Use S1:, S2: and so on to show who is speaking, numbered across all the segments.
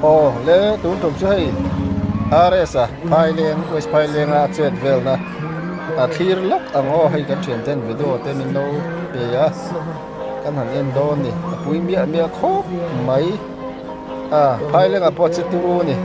S1: Aw le tun tum chu hei RS a Phaileng West Phaileng a chet velna a thlir lawk ang aw hei kan thian ten video te min lo pe a kan han en dawn a ni a pui miah miah khawp mai a Phaileng ah pawh a che turu a ni.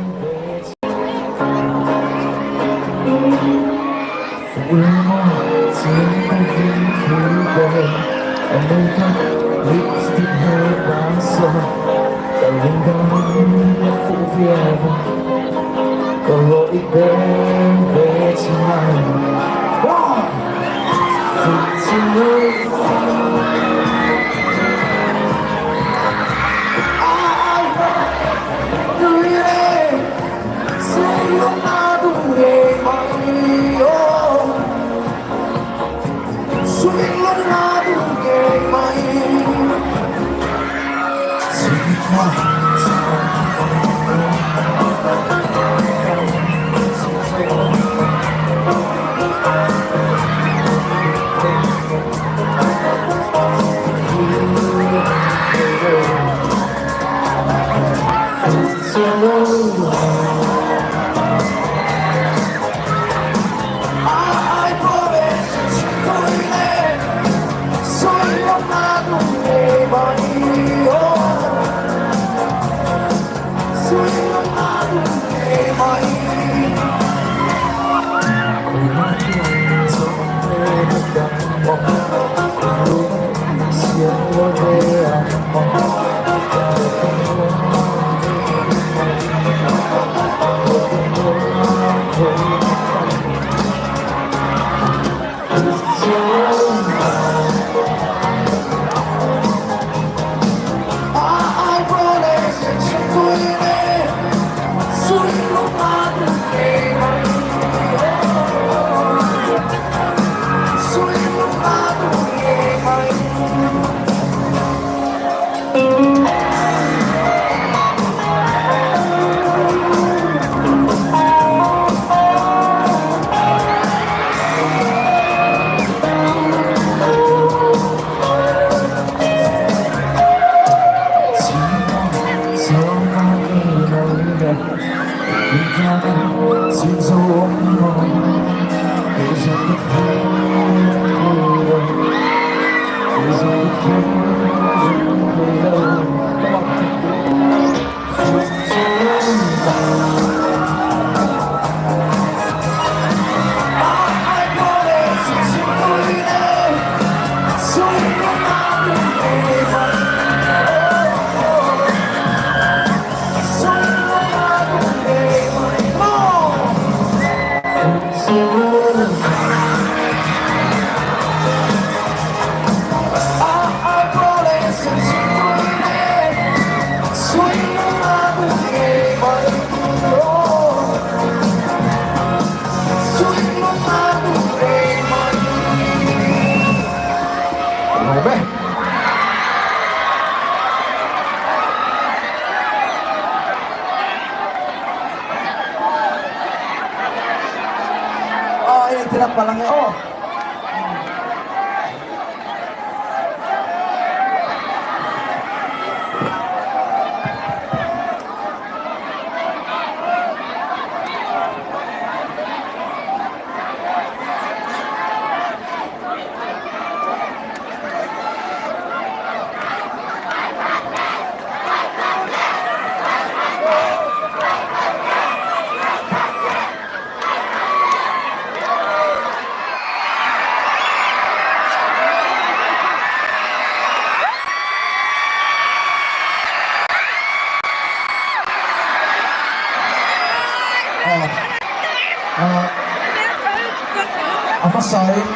S2: A hmasain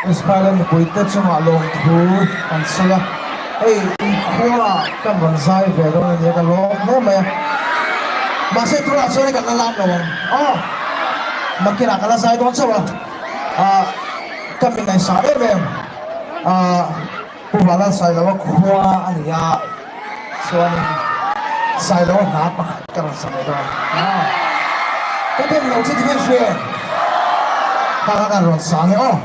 S2: Israel mipuite chungah lawmthu an sawi a, hei inkhua kan rawn zai ve dawn a nia ka lawm hle mai a, mahse tunah chuan kan la lam lo ang aw, makinah ka la zai dawn chauh a, ah ka mi ngaihsah em em ah Pu Vala Sailoa khua a ni a, chuanin Sailoa hla pakhat ka rawn sa leh dawn a, ka dem lo che ti hian hria em? Kha kha kan rawn sa nge aw.